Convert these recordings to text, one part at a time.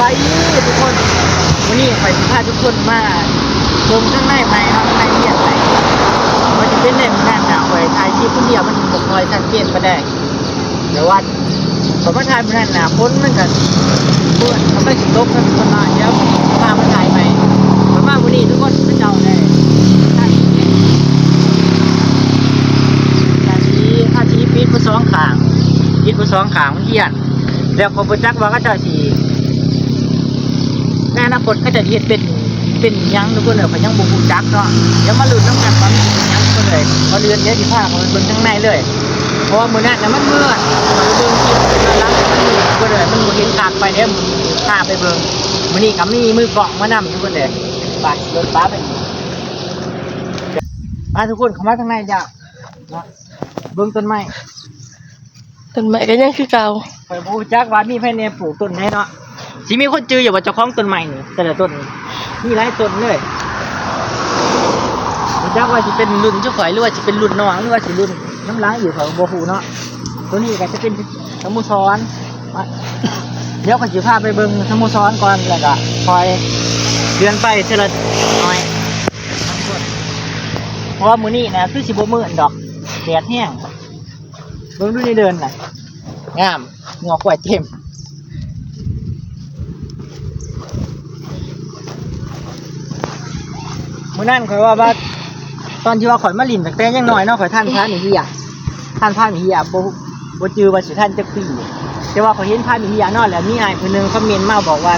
ສະບາຍດີທຸກຄົນ, ມື້ນີ້ຂ້ອຍຊິພາທຸກຄົນມາຊົມທາງໃນໃໝ່ເນາະ, ທາງໃນຮຽນໃໝ່. ມັນຈະເປັນແນວນັ້ນນະ, ຂ້ອຍຖ່າຍຄລິບຄົນດຽວມັນບໍ່ຄ່ອຍຊັດເຈນປານໃດ. ແຕ່ວ່າຂ້ອຍມາຖ່າຍມື້ນັ້ນນະ ຝົນມັນກະ ເພິ່ນເຂົາໄປຊິຕົກເນາະ, ດຽວຊິພາມາຖ່າຍໃໝ່. ຂ້ອຍມາມື້ນີ້ທຸກຄົນ ເຂົາເຈົ້າໄດ້ທາສີ ທາສີ ທາສີປິດເບິດສອງຂ້າງ, ປິດເບິດສອງຂ້າງໂຮງຮຽນ. ແລ້ວຂ້ອຍບໍ່ຈັກວ່າເຂົາເຈົ້າຊິ ໃນອະນາຄົດເຂົາເຈົ້າຊິເຮັດເປັນ ເປັນຫຍັງທຸກຄົນເອີຍ, ຂ້ອຍຍັງບໍ່ຮູ້ຈັກເນາະ. ດຽວມາລຸ້ນນຳກັນວ່າມັນຊິເປັນຫຍັງທຸກຄົນເອີຍ. ກ່ອນອື່ນດຽວຊິພາໄປເບິ່ງທາງໃນເລີຍ, ເພາະວ່າມື້ນັ້ນນະມັນມືດ, ຂ້ອຍໄປເບິ່ງຄລິບຍ້ອນຫຼັງມັນມືດທຸກຄົນເອີຍ, ມັນບໍ່ເຫັນຄັກປານໃດ. ມື້ນີ້ພາໄປເບິ່ງ, ມື້ນີ້ກໍມີມືກ້ອງມານຳທຸກຄົນເອີຍ. ໄປ ລົດປາໄປ ມາທຸກຄົນເຂົ້າມາທາງໃນແລ້ວເນາະ, ເບິ່ງຕົ້ນໄມ້. ຕົ້ນໄມ້ກໍຍັງຄືເກົ່າ. ຂ້ອຍບໍ່ຮູ້ຈັກວ່າມີໃຜແດ່ປູກຕົ້ນໃດເນາະ. ຊິມີຄົນຈື່ຢູ່ບໍ່ເຈົ້າຂອງຕົ້ນໄມ້ນີ້ ແຕ່ລະຕົ້ນນີ້? ມີຫຼາຍຕົ້ນເລີຍ. ບໍ່ຈັກວ່າຊິເປັນລຸ້ນຈຸຂ້ອຍ ຫຼືວ່າຊິເປັນລຸ້ນນ້ອງ ຫຼືວ່າຊິລຸ້ນນຳຫຼັງອີກ ຂ້ອຍກໍບໍ່ຮູ້ເນາະ. ໂຕນີ້ກໍຈະເປັນສະໂມສອນ. ດຽວຂ້ອຍຊິພາໄປເບິ່ງສະໂມສອນກ່ອນ ແລ້ວກໍຄ່ອຍເລື່ອນໄປເທື່ອລະໜ້ອຍ. ເພາະວ່າມື້ນີ້ນະຄືຊິບໍ່ມືດດອກ, ແດດແຮງ. ເບິ່ງດູໃນເດີ່ນນະ ງາມ, ງົວຄວາຍເຕັມ. ມື້ນັ້ນຂ້ອຍເວົ້າວ່າ ຕອນທີ່ວ່າຂ້ອຍມາຫຼິ້ນຕັ້ງແຕ່ຍັງນ້ອຍເນາະ, ຂ້ອຍທ່ານພານເຮຍ, ທ່ານພານເຮຍ ບໍ່ ບໍ່ຈື່ວ່າຊິທັນຈັກປີ. ແຕ່ວ່າຂ້ອຍເຫັນພານເຮຍເນາະ, ແລ້ວມີອ້າຍຜູ້ໜຶ່ງຄອມເມັນມາບອກວ່າ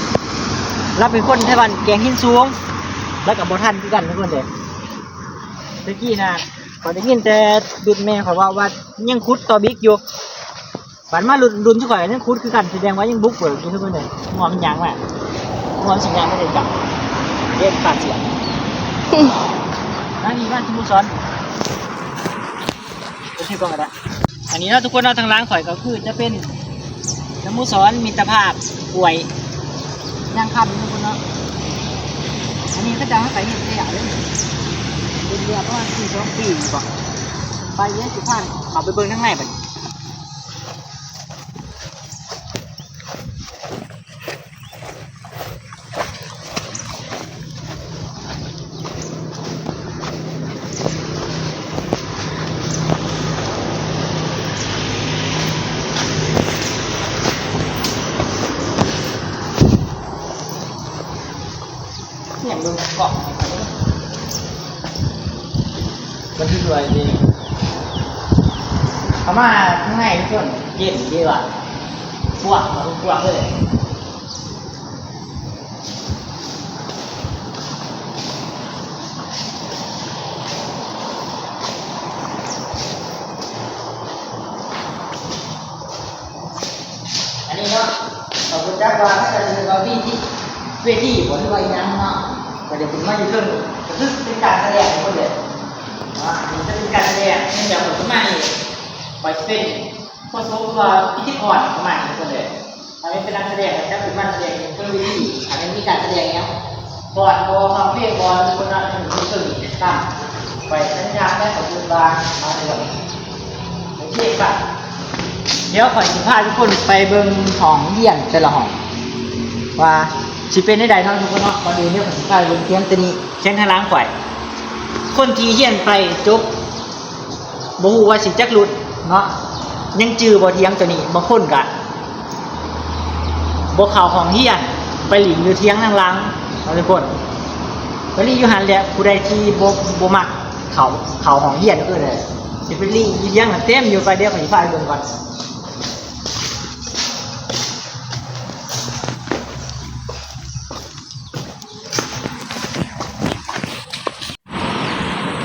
ລາວເປັນຄົນໄທບ້ານແກງຫີນສູງ, ລາວກໍບໍ່ທັນຄືກັນທຸກຄົນເດ້. ແຕ່ກີ້ນະ ຂ້ອຍໄດ້ຍິນແຕ່ລຸ້ນແມ່ຂ້ອຍເວົ້າວ່າ ຍັງຂຸດຕໍ່ບິກຢູ່. ບັດມາລຸ້ນ ລຸ້ນຈຸຂ້ອຍຍັງຂຸດຄືກັນ, ສະແດງວ່າຍັງບຸກເບີກຢູ່ທຸກຄົນເອີຍ. ງົວມັນຍ່າງມາ, ງົວມັນຊິຍ່າງໄປໄດ້ຈັກ, ເຮັດປາກສຽງ. ມານີ້ ມາສະໂມສອນ ໂອເຄ ກໍໄດ້. ອັນນີ້ເນາະທຸກຄົນເນາະ, ທາງຫຼັງຂ້ອຍກໍຄືຈະເປັນສະໂມສອນມິດຕະພາບຫ້ວຍນາງຄຳທຸກຄົນເນາະ. ອັນນີ້ເຂົາເຈົ້າຫາກໍເຮັດແລ້ວເດ້, ເຮັດແລ້ວປະມານປີ ສອງປີນີ້ບໍ. ໄປເລີຍ ຊິພາເຂົ້າໄປເບິ່ງທາງໃນບັດນີ້. ຫຍັງເບິ່ງກ້ອງ ມັນຄືສວຍດີ. ເຂົ້າມາຂ້າງໃນທຸກຄົນ ເຢັນດີວ່າ ກວ້າງ ກວ້າງເລີຍ. ອັນນີ້ເນາະ ກໍບໍ່ຈັກວ່າເຂົາເຈົ້າຊິເອີ້ນວ່າເວທີ ເວທີບໍ່ ຫຼືວ່າອີ່ຫຍັງເນາະ, ກໍໄດ້ຂຶ້ນມາຢູ່ເທິງ ກໍຄືເປັນການສະແດງຂອງເພິ່ນເລີຍເນາະ. ອັນນີ້ຈະເປັນການສະແດງ ເນື່ອງຈາກເພິ່ນມານີ້ ຂ້ອຍຊິເປັນ ໂຄສົກ ຫຼືວ່າພິທີກອນປະມານນີ້ເພິ່ນເລີຍ. ຖ້າແມ່ນເປັນນັກສະແດງກໍຈະຂຶ້ນມາສະແດງເທິງເວທີ. ຖ້າແມ່ນມີການສະແດງຫຍັງ ຟ້ອນບໍ ຮ້ອງເພງບໍ ຫຼືຄົນນັ້ນຄົນນີ້ ເຊິ່ງຕາມໄປສັນຍານແລ້ວ ກໍຄືວ່າມາເລື່ອງ ໂອເຄ ດຽວຂ້ອຍຊິພາທຸກຄົນໄປເບິ່ງຫ້ອງຮຽນແຕ່ລະຫ້ອງ ວ່າຊິເປັນແນວໃດເນາະທຸກຄົນເນາະ. ກ່ອນອື່ນດຽວຂ້ອຍຊິພາໄປເບິ່ງທຽງໂຕນີ້ ທຽງທາງຫຼັງຂ້ອຍ. ຄົນທີ່ຮຽນໄປຈົບ ບໍ່ຮູ້ວ່າຊິຈັກລຸ້ນເນາະ ຍັງຈື່ບໍ່ທຽງໂຕນີ້? ບາງຄົນກະບໍ່ເຂົ້າຫ້ອງຮຽນ ໄປຫຼິ້ນຢູ່ທຽງທາງຫຼັງເນາະທຸກຄົນ. ໄປຫຼິ້ນຢູ່ຫັ້ນແຫຼະ, ຜູ້ໃດທີ່ບໍ່ ບໍ່ມັກເຂົ້າ ເຂົ້າຫ້ອງຮຽນເອີ້ນເລີຍ ຊິໄປຫຼິ້ນຢູ່ທຽງຫັ້ນເຕັມຢູ່. ໄປ ດຽວຂ້ອຍຊິພາໄປເບິ່ງກ່ອນ.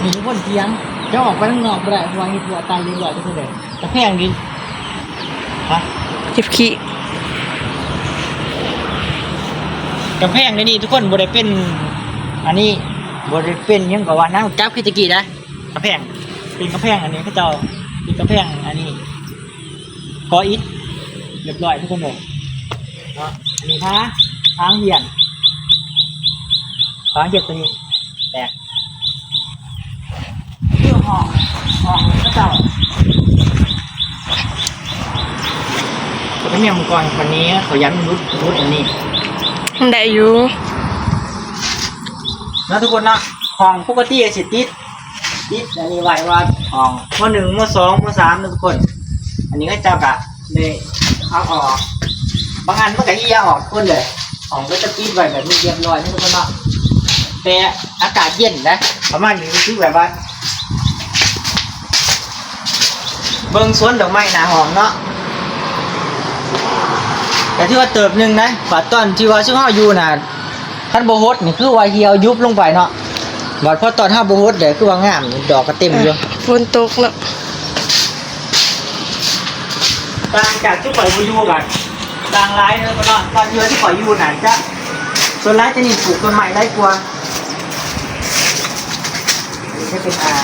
ນີ້ທຸກຄົນ ທຽງ ຈະອອກໄປທາງນອກບໍ່ໄດ້ ເພາະວ່າເຮັດຮົ້ວຕັນຮຽບຮ້ອຍທຸກຄົນເດີ. ກຳແພງນີ້ ຮະ ເຈັບຂີ້. ກຳແພງໃນນີ້ທຸກຄົນ ບໍ່ໄດ້ເປັນ ອັນນີ້ ບໍ່ໄດ້ເປັນຫຍັງກໍວ່ານຳ ຈັບຄືແຕ່ກີ້ນະ. ກຳແພງ ເປັນກຳແພງອັນນີ້ ເຂົາເຈົ້າເປັນກຳແພງອັນນີ້ ກໍ່ອິດຮຽບຮ້ອຍທຸກຄົນເດີເນາະ. ອັນນີ້ພາ ພາຮຽນ ພາຮຽນໂຕນີ້ແຕກ ຄືຫ້ອງ ຫ້ອງເຂົາເຈົ້າ ກໍເປັນແນວມັງກອນ. ວັນນີ້ເຂົາຢ້ານມັນຫຼຸດ ຫຼຸດອັນນີ້ ໄດ້ຢູ່ເນາະທຸກຄົນເນາະ. ຫ້ອງປົກກະຕິຊິຕິດ ຕິດອັນນີ້ໄວ້ວ່າຫ້ອງ ມໍໜຶ່ງ ມໍສອງ ມໍສາມເນາະທຸກຄົນ. ອັນນີ້ເຂົາເຈົ້າກະໄດ້ເອົາອອກ ບາງອັນມັນກະເຫ່ຍອອກທຸກຄົນເລີຍ. ຫ້ອງກະຈະປິດໄວ້ແບບນີ້ຮຽບຮ້ອຍເນາະທຸກຄົນເນາະ. ແຕ່ອາກາດເຢັນນະ ປະມານນີ້ ຄືແບບວ່າ ເບິ່ງສວນດອກໄມ້ໜ້າຫ້ອງເນາະ ກະຖືວ່າເຕີບໜຶ່ງນະ. ບາດຕອນທີ່ວ່າຊຸມເຮົາຢູ່ນະ ຄັນບໍ່ຫົດນີ້ຄືວ່າຫ່ຽວຍຸບລົງໄປເນາະ. ບາດພໍຕອນເຮົາບໍ່ຫົດເດ້ ຄືວ່າງາມ ດອກກະເຕັມຢູ່. ຝົນຕົກເນາະ ຕ່າງຈາກຊຸມຂ້ອຍບໍ່ຢູ່ກະຕ່າງຫຼາຍເນາະ. ຕອນທີ່ວ່າຊຸມຂ້ອຍຢູ່ນະ ຈະ ສ່ວນຫຼາຍຈະເນັ້ນປູກຕົ້ນໄມ້ຫຼາຍກວ່າ. ນີ້ຈະເປັນອ່າງ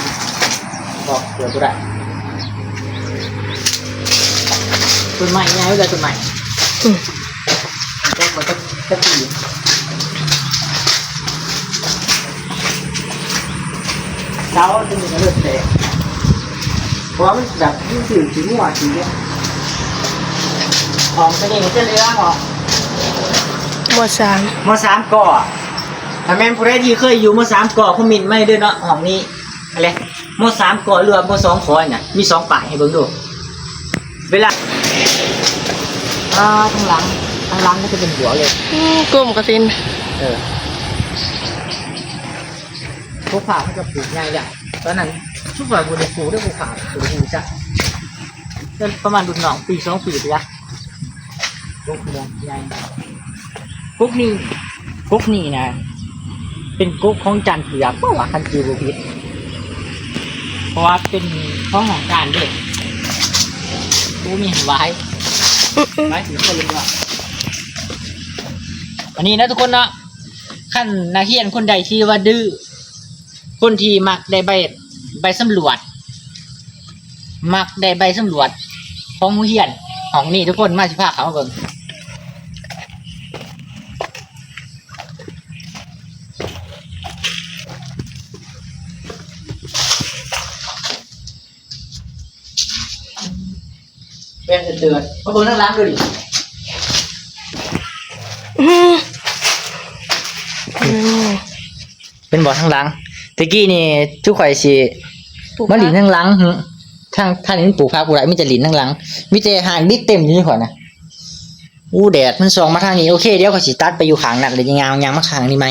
ບອກເກີດບໍ່ໄດ້ ຕົ້ນໄມ້ໃຫຍ່ເລີຍ ຕົ້ນໄມ້ ອືມ ແຕ່ມັນຈະ ຈະປີ ເສົາຕົວນີ້ກະເລີ່ມແຕກ ເພາະວ່າມັນແບບ ມັນຖືກຂີ້ງົວກິນເດ້. ຫ້ອງຕົວນີ້ມັນຈະເຫຼືອ ມ.ສາມ ມ.ສາມ ກໍ ຖ້າແມ່ນຜູ້ໃດທີ່ເຄີຍຢູ່ ມ.ສາມ ກໍ ຄອມເມັນມາໃຫ້ເດີເນາະ. ຫ້ອງນີ້ ອັນແລະ ມ.ສາມ ກໍ ຫຼືວ່າ ມ.ສອງ ກໍ ນະ ມີສອງປ້າຍໃຫ້ເບິ່ງດູ. ເວລາ ອ່າ ທາງຫຼັງ ທາງຫຼັງກະຈະເປັນບົວເລີຍ. ອືມ ກົມກະສິນ ເອີ ພວກຜ້າມັນກະປູກໃຫຍ່ແລ້ວ. ຕອນນັ້ນຊຸມຂ້ອຍບໍ່ໄດ້ປູກເດີ ພວກຜ້າ ປູກຢູ່ຊະ ເປັນປະມານລຸ້ນນ້ອງປີສອງປີພຸ້ນລະ. ກົກມ່ວງໃຫຍ່ ກົກນີ້ ກົກນີ້ນະ ເປັນກົກຂອງຈານເກືອກ ເພາະວ່າຄັນຈື່ບໍ່ຜິດ ເພາະວ່າເປັນຂອງຫ້ອງການເດ້. ບໍ່ມີໃຫ້ວາຍ ວາຍຊິຄົນລະ. ອັນນີ້ນະທຸກຄົນເນາະ ຄັນນັກຮຽນຄົນໃດທີ່ວ່າດື້ ຄົນທີ່ມັກໄດ້ໃບ ໃບສຳຫຼວດ ມັກໄດ້ໃບສຳຫຼວດຂອງໂຮງຮຽນ ຫ້ອງນີ້ທຸກຄົນ ມາຊິພາເຂົ້າມາເບິ່ງ. ແບບເຕີດໆ ມາເບິ່ງທາງຫຼັງດູດິ. ອືມ ເຫັນບໍ່ທາງຫຼັງ? ແຕ່ກີ້ນີ້ຈຸຂ້ອຍຊິມາຫຼິ້ນທາງຫຼັງ ທາງ ທາງນີ້ມັນປູກຜັກບໍ່ໄດ້ ມີແຕ່ຫຼິ້ນທາງຫຼັງ ມີແຕ່ຮາກດິບເຕັມຢູ່ນີ້ຂ້ອຍນະ. ອູ້ ແດດມັນສ່ອງມາທາງນີ້. ໂອເຄ ດຽວຂ້ອຍຊິຕັດໄປຢູ່ຂ້າງນັ້ນ ແລ້ວຍ່າງ ຍ່າງມາຂ້າງນີ້ໃໝ່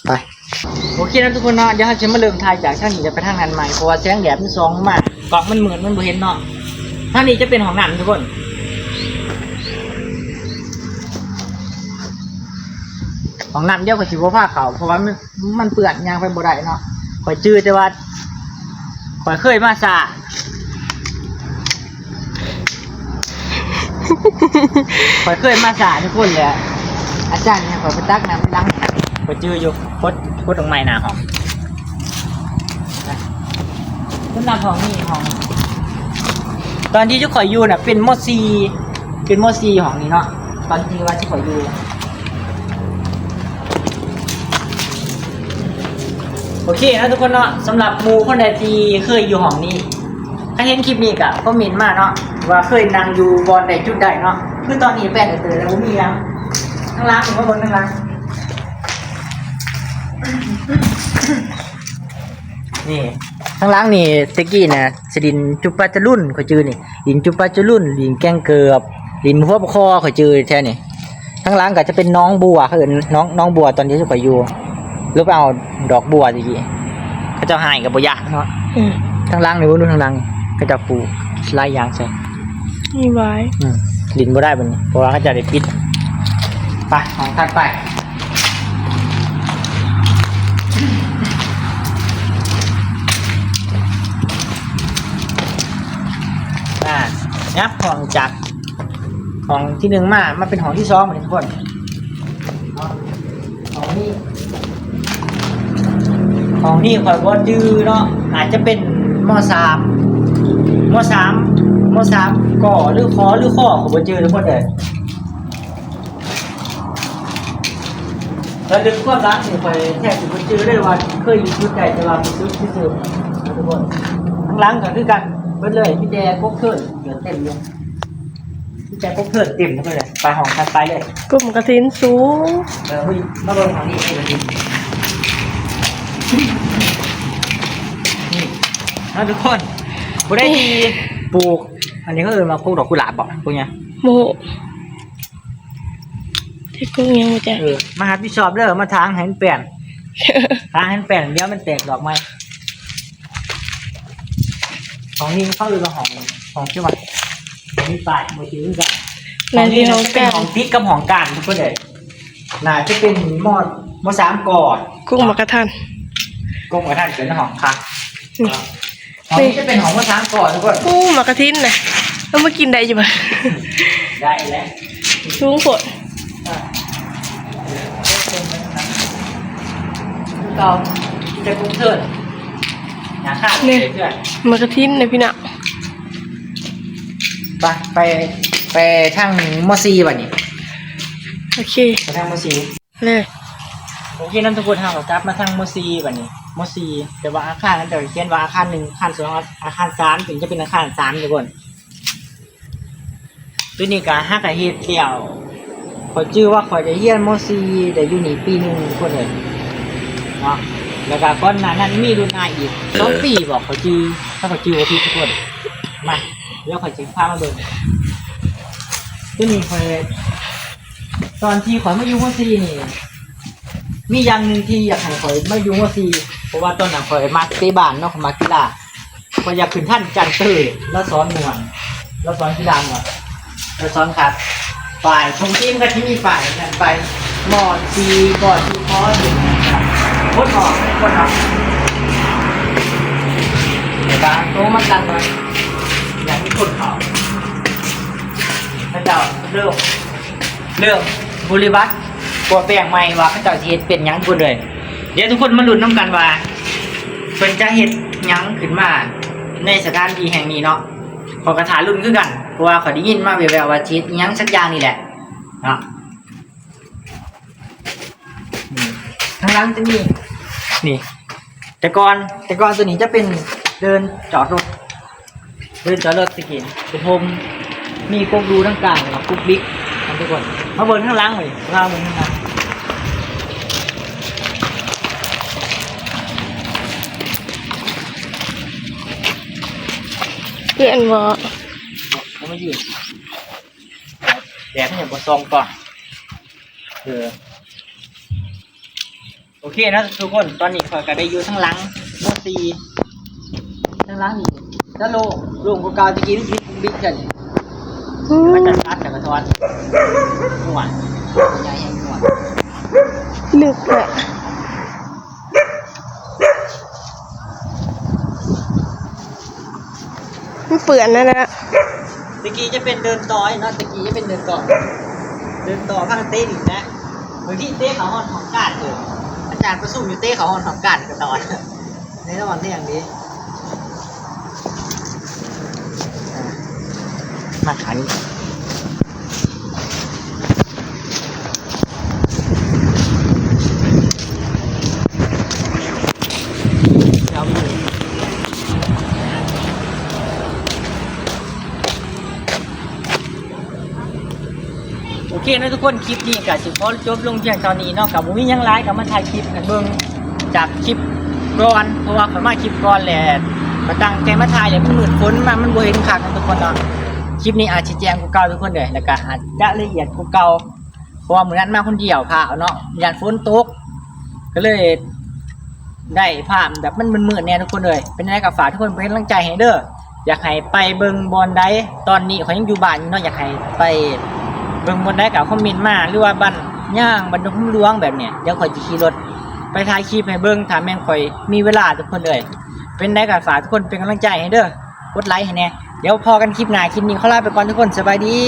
ໄປ. ໂອເຄນະທຸກຄົນເນາະ ດຽວເຮົາຊິມາເລີ່ມຖ່າຍຈາກທາງນີ້ ແລ້ວໄປທາງນັ້ນໃໝ່ ເພາະວ່າແສງແດດມັນສ່ອງມາ ກ້ອງມັນມືດ ມັນບໍ່ເຫັນເນາະ. ທາງນີ້ຈະເປັນຫ້ອງນ້ຳທຸກຄົນ ຫ້ອງນ້ຳ ດຽວຂ້ອຍຊິບໍ່ພາເຂົ້າ ເພາະວ່າມັນ ມັນເປື້ອນ ຍ່າງໄປບໍ່ໄດ້ເນາະ. ຂ້ອຍຈື່ແຕ່ວ່າ ຂ້ອຍເຄີຍມາຊ້າ ຂ້ອຍເຄີຍມາຊ້າທຸກຄົນແຫຼະ. ອາຈານໃຫ້ຂ້ອຍໄປຕັກນ້ຳຫຼັງ ຂ້ອຍຈື່ຢູ່ ກົດ ກົດດອກໄມ້ໜ້າຫ້ອງ. ສຳລັບຫ້ອງນີ້ ຫ້ອງ ຕອນທີ່ຈຸຂ້ອຍຢູ່ນະ ເປັນ ມໍສີ່ ເປັນ ມໍສີ່ ຫ້ອງນີ້ເນາະ ຕອນທີ່ວ່າຈຸຂ້ອຍຢູ່. ໂອເຄເນາະທຸກຄົນເນາະ ສຳລັບໝູ່ຄົນໃດທີ່ເຄີຍຢູ່ຫ້ອງນີ້ ຄັນເຫັນຄລິບນີ້ກະຄອມເມັນມາເນາະ ວ່າເຄີຍນັ່ງຢູ່ບ່ອນໃດຈຸດໃດເນາະ. ຄືຕອນນີ້ແປນເຕີແລ້ວບໍ່ມີຫຍັງ ທາງຫຼັງນີ້ ມາເບິ່ງທາງຫຼັງນີ້ ທາງຫຼັງນີ້ ແຕ່ກີ້ນະ ຊິຫຼິ້ນຈຸປາຈະລຸນ ຂ້ອຍຈື່ນີ້ ຫຼິ້ນຈຸປາຈະລຸນ ຫຼິ້ນແກ້ງເກີບ ຫຼິ້ນຫົວປະຄໍ ຂ້ອຍຈື່ແຖວນີ້. ທາງຫຼັງກະຈະເປັນໜອງບົວ ເຂົາເອີ້ນໜອງ ໜອງບົວ ຕອນທີ່ຂ້ອຍຢູ່ ລົງໄປເອົາດອກບົວຕະກີ້ ເຂົາເຈົ້າຮ້າຍກະບໍ່ຢ້ານເນາະ. ອືມ ທາງຫຼັງນີ້ ເບິ່ງດູທາງຫຼັງ ເຂົາເຈົ້າປູກຫຼາຍຢ່າງໃສ່ ມີຫວາຍ. ອືມ ຫຼິ້ນບໍ່ໄດ້ບັດນີ້ ເພາະວ່າເຂົາເຈົ້າໄດ້ປິດ. ໄປ ຫ້ອງຖັດໄປ. ອ່າ ຫຍັບຫ້ອງຈາກຫ້ອງທີໜຶ່ງມາ ມາເປັນຫ້ອງທີສອງບັດນີ້ທຸກຄົນ. ຫ້ອງນີ້ ຫ້ອງນີ້ຂ້ອຍບໍ່ຈື່ເນາະ ອາດຈະເປັນ ມໍສາມ ມໍສາມ ມໍສາມ ກໍ ຫຼື ຂໍ ຫຼື ຂໍ ຂ້ອຍບໍ່ຈື່ທຸກຄົນເອີຍ. ລະເລື່ອງຄວາມຫຼັງນີ້ ຂ້ອຍແທບຊິບໍ່ຈື່ເລີຍວ່າເຄີຍຢູ່ຈຸດໃດ ແຕ່ວ່າມີຈຸດທີ່ເຕີມ ທຸກຄົນ. ທາງຫຼັງກະຄືກັນເບິດເລີຍ ມີແຕ່ກົກເທີນເກີດເຕັມຢູ່. ໃສ່ກົກເທີນເຕັມເລີຍ ໄປຫ້ອງຖັດໄປເລີຍ ກົກໝາກກະທິນສູງ. ເອີ ມາເບິ່ງທາງນີ້ ນີ້ເນາະທຸກຄົນ ຜູ້ໃດທີ່ປູກ ອັນນີ້ເຂົາເອີ້ນວ່າກົກດອກກຸຫຼາບບໍ ພວກເນີ້ຍ ບໍ່ຮູ້ ທີ່ກົກຫຍັງບໍ່ຈັກ. ເອີ ມາຮັບຜິດຊອບເດີ ມາຖາງໃຫ້ມັນແປນ ຖາງໃຫ້ມັນແປນ ດຽວມັນແຕກດອກໃໝ່. ຫ້ອງນີ້ເຂົາເອີ້ນວ່າຫ້ອງ ຫ້ອງເຂດວັດ ມີປ້າຍບໍ່ຈື່ກັນ. ແມ່ນ ຫ້ອງນີ້ ຫ້ອງ ເປັນຫ້ອງຕິດກັບຫ້ອງການທຸກຄົນເອີຍ. ໜ້າຈະເປັນ ມ ມ ສາມ ກໍ ກົກໝາກກະທັນ ກົກໝາກກະທັນເປັນຫ້ອງພັກ. ນີ້ ຫ້ອງນີ້ຈະເປັນຫ້ອງ ມ ສາມ ກໍທຸກຄົນ. ໂອ້ ໝາກກະທິນນະ ເອົາມາກິນໄດ້ຢູ່ບໍ່? ໄດ້ແຫຼະ ສູງໂພດ. ອ່າ ເກົ່າ ມີແຕ່ກົກເທີນ ຫາຂ້າງ ນີ້ ເພື່ອນ ໝາກກະທິນນະພີ່ນ້ອງ. ໄປ ໄປ ໄປທາງ ມ ສີ່ ບັດນີ້. ໂອເຄ ໄປທາງ ມ ສີ່ ເລີຍ. ໂອເຄເນາະທຸກຄົນ ເຮົາກໍກັບມາທາງ ມ ສີ່ ບັດນີ້ ມ ສີ່ ແຕ່ວ່າອາຄານເຂົາເຈົ້າຂຽນວ່າອາຄານ ໜຶ່ງ ອາຄານ ສອງ ອາຄານ ສາມ ເຊິ່ງຈະເປັນອາຄານ ສາມ ທຸກຄົນ. ໂຕນີ້ກໍຫາກະເຮັດແລ້ວ ຂ້ອຍຈື່ວ່າຂ້ອຍໄດ້ຮຽນ ມ ສີ່ ໄດ້ຢູ່ນີ້ປີໜຶ່ງທຸກຄົນເອີຍເນາະ. ແລ້ວກໍກ່ອນໜ້ານັ້ນມີລຸ້ນອ້າຍອີກສອງປີບໍ ຂ້ອຍຈື່ ຖ້າຂ້ອຍຈື່ບໍ່ຜິດທຸກຄົນ. ມາ ດຽວຂ້ອຍຊິພາມາເບິ່ງ ໂຕນີ້ຂ້ອຍ ຕອນທີ່ຂ້ອຍມາຢູ່ ມ ສີ່ ນີ້ ມີຢ່າງໜຶ່ງທີ່ຢາກໃຫ້ຂ້ອຍມາຢູ່ ມ ສີ່ ເພາະວ່າຕອນນັ້ນຂ້ອຍມັກເຕະບານເນາະ ຂ້ອຍມັກກິລາ ຂ້ອຍຢາກຂຶ້ນທັນຈັນເຕີ ລາວສອນມ່ວນ ລາວສອນກິລາມ່ວນ ລາວສອນຄັກ. ປ້າຍ ຂອງທີມກໍຊິມີປ້າຍນັ້ນໄປ ມ ສີ່ ກໍ ທີ່ ມ ສີ່ ຄົນອອກ ຄົນອອກ ແຕ່ວ່າໂຕມັນຕັນໜ້ອຍ ຢ່າງມີຄົນເຂົ້າ ເຂົາເຈົ້າເລີ່ມ ເລີ່ມບໍລິບັດ ປົວແປງໃໝ່ວ່າເຂົາເຈົ້າຊິເຮັດເປັນຫຍັງພຸ້ນເລີຍ. ດຽວທຸກຄົນມາລຸ້ນນຳກັນວ່າ ເພິ່ນຈະເຮັດຫຍັງຂຶ້ນມາໃນສະຖານທີ່ແຫ່ງນີ້ເນາະ. ຂ້ອຍກໍຖ້າລຸ້ນຄືກັນ ເພາະວ່າຂ້ອຍໄດ້ຍິນມາແວ່ວໆວ່າຊິເຮັດອີ່ຫຍັງສັກຢ່າງນີ້ແຫຼະເນາະ. ນີ້ ທາງຫຼັງຈະມີ ນີ້ ແຕ່ກ່ອນ ແຕ່ກ່ອນໂຕນີ້ຈະເປັນເດີ່ນຈອດລົດ ເດີ່ນຈອດລົດຕະກີ້ ເປັນໂຮມ ມີກົກດູທາງກາງ ແລ້ວກໍກົກບິກ ນຳທຸກຄົນ. ມາເບິ່ງທາງຫຼັງເລີຍ ພາເບິ່ງທາງຫຼັງ ເພື່ອນບໍ່ ເອົາມາຢືນ ແດດມັນຍັງບໍ່ສ່ອງກ່ອນ ເອີ. ໂອເຄເນາະທຸກຄົນ ຕອນນີ້ຂ້ອຍກໍໄດ້ຢູ່ທາງຫຼັງ ມ ສີ່ ທາງຫຼັງນີ້ຈະໂລ່ງ ໂລ່ງກວ່າເກົ່າ. ຕະກີ້ມັນມີບຸກບິກກັນ ອືມ ມັນຈະຕັດແລ້ວກໍຖອນ ມ່ວນ ໃຫຍ່ແຮງ ມ່ວນ ລຶກແທ້. ມັນເປື້ອນນັ້ນນະ. ຕະກີ້ຈະເປັນເດີ່ນຕໍ່ເນາະ ຕະກີ້ຈະເປັນເດີ່ນຕໍ່ ເດີ່ນຕໍ່ພາກັນເຕະດິນນະ. ບາງທີເຕະເຂົ້າຮອດຫ້ອງການເດີ ອາຈານປະຊຸມຢູ່ ເຕະເຂົ້າຮອດຫ້ອງການກໍຕອນ ແນ່ນອນແທ້ເດ້. ມາຂັນ ໂອເຄເນາະທຸກຄົນ ຄລິບນີ້ກໍຊິຂໍຈົບລົງພຽງເທົ່ານີ້ເນາະ ກໍບໍ່ມີຫຍັງຫຼາຍ ກໍມາຖ່າຍຄລິບໃຫ້ເບິ່ງຈາກຄລິບກ່ອນ ເພາະວ່າຂ້ອຍມາຄລິບກ່ອນແຫຼະ ກໍຕັ້ງໃຈມາຖ່າຍແຫຼະ ມັນມືດຝົນມາ ມັນບໍ່ເຫັນຄັກເນາະທຸກຄົນເນາະ. ຄລິບນີ້ອາດຊິແຈ້ງກວ່າເກົ່າທຸກຄົນເດີ ແລ້ວກໍອາດຈະລະອຽດກວ່າເກົ່າ ເພາະວ່າມື້ນັ້ນມາຄົນດຽວ ພາເອົາເນາະ ຢ້ານຝົນຕົກ ກໍເລີຍໄດ້ພາບແບບມັນມືດໆແດ່ທຸກຄົນເອີຍ. ເປັນຈັ່ງໃດກໍຝາກທຸກຄົນເປັນກຳລັງໃຈໃຫ້ເດີ ຢາກໃຫ້ໄປເບິ່ງບ່ອນໃດ ຕອນນີ້ຂ້ອຍຍັງຢູ່ບ້ານຢູ່ເນາະ ຢາກໃຫ້ໄປເບິ່ງບ່ອນໃດກໍຄອມເມັນມາ ຫຼືວ່າບ້ານຍາງ ບ້ານດົງຫຳຫຼວງແບບນີ້ ດຽວຂ້ອຍຈະຂີ່ລົດໄປຖ່າຍຄລິບໃຫ້ເບິ່ງ ຖ້າແມ່ນຂ້ອຍມີເວລາທຸກຄົນເອີຍ. ເປັນໃດກໍຝາກທຸກຄົນເປັນກຳລັງໃຈໃຫ້ເດີ ກົດໄລໃຫ້ແດ່. ດຽວພໍ້ກັນຄລິບໜ້າ ຄລິບນີ້ຂໍລາໄປກ່ອນທຸກຄົນ ສະບາຍດີ.